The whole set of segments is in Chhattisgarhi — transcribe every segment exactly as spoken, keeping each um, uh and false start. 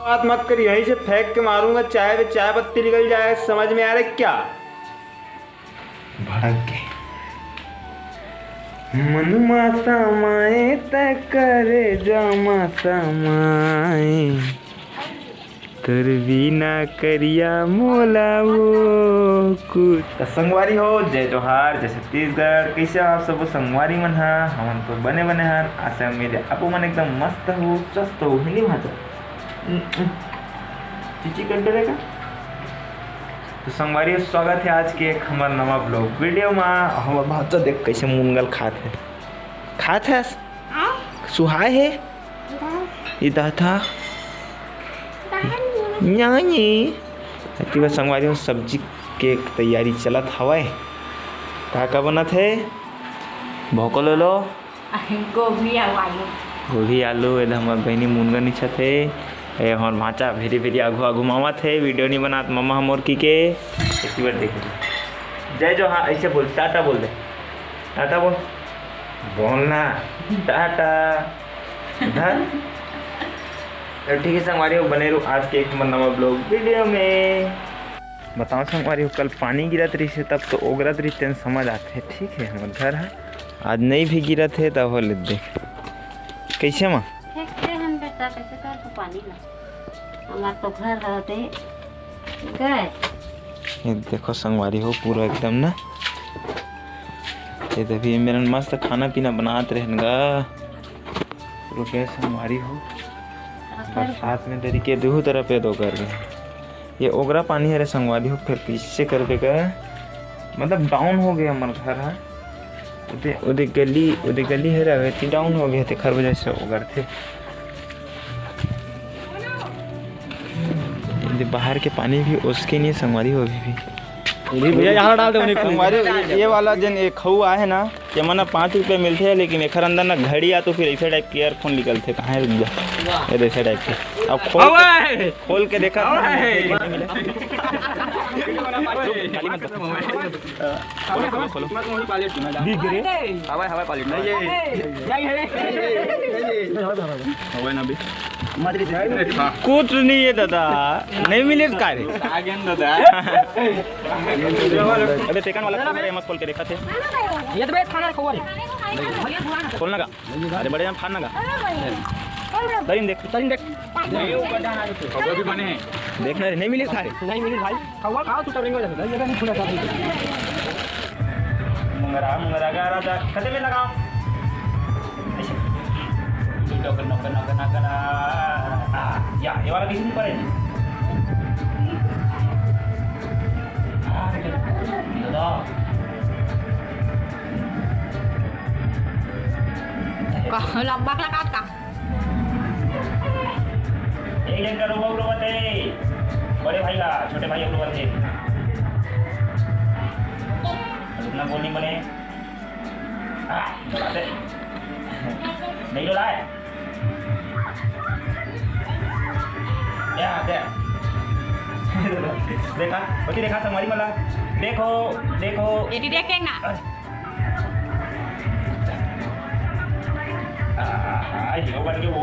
बात मत कर, यहीं से फेंक के मारूंगा, चाय पे चाय पत्ती निकल जाए, समझ में आ रहा है क्या? भड़क के। मनुमा समाए त करे जमा समाए, तोर बिना करिया मोला वो कुछ। त संगवारी हो, जय जोहार, जय छत्तीसगढ़। कइसे हो आप सब संगवारी मन ह? हमन तो बने बने हन। आशा उम्मीद है आपो मन एकदम मस्त हो, स्वस्थ हो। हिंदी भाषा। हम्म, हम्म। चीची कर डरेगा। तो संगवारी हो, स्वागत है आज के एक हमर नवा vlog video मा। हमर भांचा देख कैसे मुनगल खात है, खात है, सुहाय है। ये दाथा। नहीं। अति बार संगवारी हो, सब्जी के तैयारी चलत हवय। का का बनत है? भोको ले लो। गोभी अउ आलू। गोभी आलू, एदे हमर बहिनी मुनगा निछत हे। ए हमर भांचा भेरी भेरी आघू आघू मावत हे, video नहीं बनात ममा हमर की के। एक बार देख। जय जो, हाँ, ऐसे बोल, टाटा बोल दे। टाटा बोल। बोलना। टाटा। धर। तो ठीक है संगवारी हो, बने रहो आज के एक हमर नवा vlog video में। बताओ संगवारी हो, कल पानी गिरत रहिस हे, तब तो ओगरत रहिस, तेन समझ आथे। ठीक है, हमर घर ह आज नहीं भी गिरत हे, तब हो ले देख। कैसे माँ? फेंकते हन बेटा, कैसे कर तू पानी ला? हमार तो घर रहते गए। ये देखो संगवारी हो, पूरा एकदम ना, ये देखिए मेरा मस्त खाना पीना बनात रहन गा। रुके संगवारी हो, बरसात में तरीके दुहू तरफ ये दो कर गए। ये ओगरा पानी हरे संगवारी हो, फिर किससे करबे का? मतलब down हो गया हमर घर हा। ओदे, ओदे गली, ओदे गली हरे, अवेती down हो गया, तेखर वजह से ओगरथे। ये बाहर के पानी भी उसके नहीं संगवारी हो अभी भी। ये भैया यहाँ डाल दे उन्हें। संगवारी, ये वाला जन एक खऊ आहे ना, ये मना पाँच रुपये मिलथे, लेकिन एखर अंदर ना घड़ी आ तो फिर ऐसे type के earphone निकलथे। कहाँ है? रुक जा, ये ऐसे type के। अब खोल के, खोल के देखा। गाली मत दो। खोलो, खोलो, खोलो। दिख गए। हवा, हवा पाली। नहीं, ये, हवा ना भी। कुछ नहीं है दादा, नहीं मिले का रे। दादा। अबे सेकंड वाला खोल रे, मत खोल के देखा थे। ये तो बे खाना खोल। खोलना का? अरे बड़े हम फाड़ना का? तरीन देख, तरीन देख। अभी बने हैं। देखना रे, नहीं मिले का रे। नहीं मिले भाई। खाओ, खाओ, तू तो रेंगो जाता है, ये नहीं छुड़ा था। मुंगरा, मुंगरा, गारा जा, खते में लगाओ। ऐसे। नौकर, नौकर, नौकर, नौकर, आ, आ, या, ये वाला किसी ने पड़े नहीं। आ, ये तो। का, लंबा का काट का? एक जन का रोवा उरोवा थे, बड़े भाई का, छोटे भाई उरोवा थे। इतना बोल नहीं बने। हाँ, डोला दे। नहीं डोला है। या, दे। देखा, ओती देखा, संगवारी मला। देखो, देखो। एती देख के ना। आ, आ, हीरो बन के वो,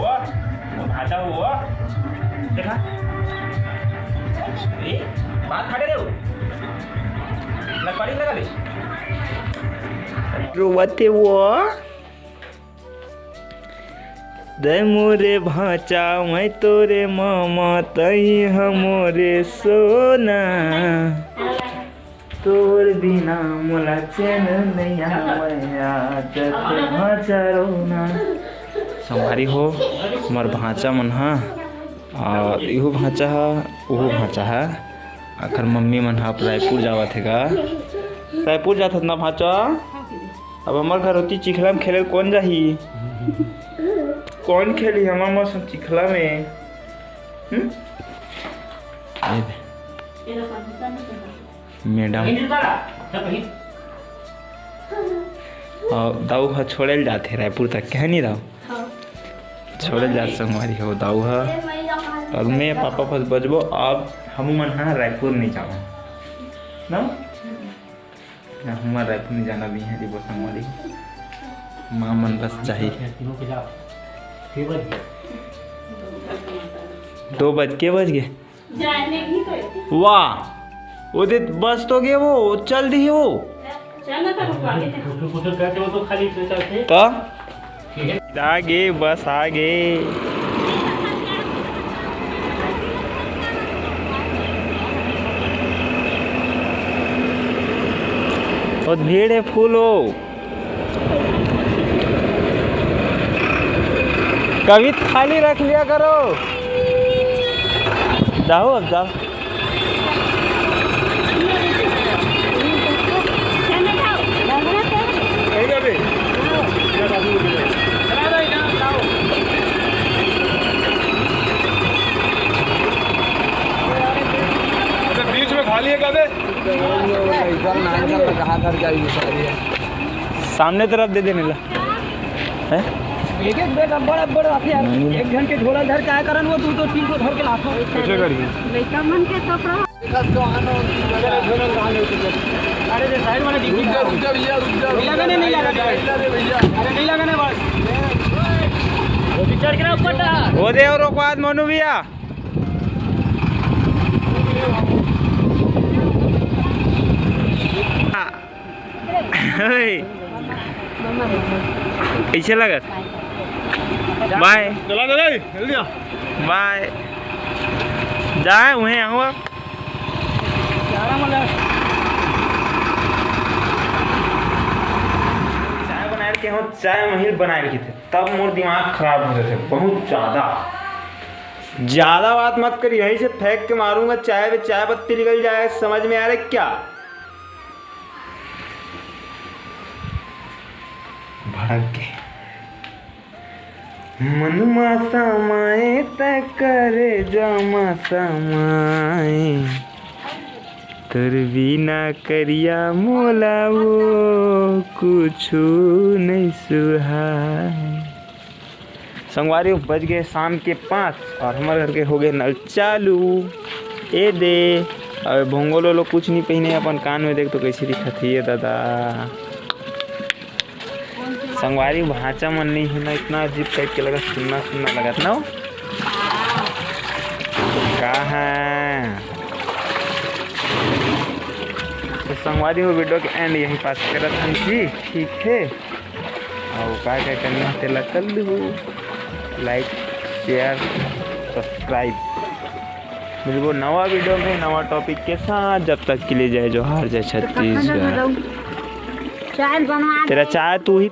वो भांचा वो, देखा? ए, बात खड़े रहो। लकड़ी लगा ले। रोवते वो। दे मोरे भांचा, मैं तोरे मामा, तई हमरे सोना। तोर बिना मोला चैन नइ आवय, आजत भांचा रोना। संगवारी हो, हमर भांचा मन हा, अउ इहू भांचा हा, उहू भांचा हा, आखर मम्मी मन हा अब रायपुर जावत हे गा। रायपुर जात हस ना भांचा? अब हमर घर होती चिखला में खेले कोन जाही? कोन खेली हमर मौसम चिखला में? हम्म? ये दे। मैडम। अउ दाऊ ह छोड़े ल जाथे रायपुर तक, कहे नहीं दाऊ? हाँ। छोड़े ल जात संगवारी हो दाऊ ह। अउ मैं पापा पास बजबो, अब हमू मन ह रायपुर नहीं जाओ ना। हमर रायपुर में जाना भी है, जी, बस हमारी माँ मन बस चाही। दो बज के बज गए। जाने की तो इतनी। वाह, वो दे बस तो गए, वो चल दी वो। चल ना, तो रुकवा लेते हैं। कुछ कुछ करके वो तो खाली इतने चलते। तो आगे बस आगे। बहुत भीड़ है, फुल हो। कभी खाली रख लिया करो। जाओ, अब जाओ। अच्छा, बीच में खाली है कभी? कहाँ घर जाइए सारी? सामने तरफ दे देने ला। हैं? एक एक बैग अब्बड़ अब्बड़ रखे यार। नहीं। एक जन के झोला धर के आया करन, वो दू दू तीन को धर के लाथो। कैसे करिए? लइका मन के कपड़ा। अरे, दे साइड वाला डिग्गी रुक जा, रुक जा भैया, रुक जा, रुक जा। नहीं लगाने, नहीं लगाने। गाड़ी ला दे भैया। अरे, नहीं लगाने बस। चढ़ के ना ऊपर टा। वो दे और ओकर बाद मोनू भैया। ओए। कैसे लगत? बाय। चला दे रे, जल्दी आ। बाय। जाए उहें आऊँ अब। चाय बनाए रखे हो, चाय महिल बनाए रखे थे, तब मोर दिमाग खराब हो जाते बहुत ज्यादा। ज्यादा बात मत कर, यहीं से फेंक के मारूंगा चाय पे, चाय पत्ती निकल जाए, समझ में आ रहा है क्या? भड़क के। मनमा समाए त करे जमा समाए, तोर बिना करिया मोला वो कुछु नहीं सुहाए। संगवारी, बज गए शाम के पाँच और हमारे घर के हो गए नल चालू। ए दे, अब भोंगो लोग कुछ नहीं पहने, अपन कान में देख तो कैसे दिखत है ये दादा। संगवारी, भांचा मन नहीं है ना, इतना अजीब टाइप के लगत, सुन्ना सुन्ना लगत ना हो। का है? तो संगवारी हो, वीडियो के एंड यहीं पास करत हन जी, ठीक है। और का का करना है तेला कर लू, लाइक, शेयर, सब्सक्राइब। मिलबो नवा वीडियो में नवा टॉपिक के साथ। जब तक के लिए जय जोहार, जय छत्तीसगढ़। चाय बनवा तेरा दे। चाय तू ही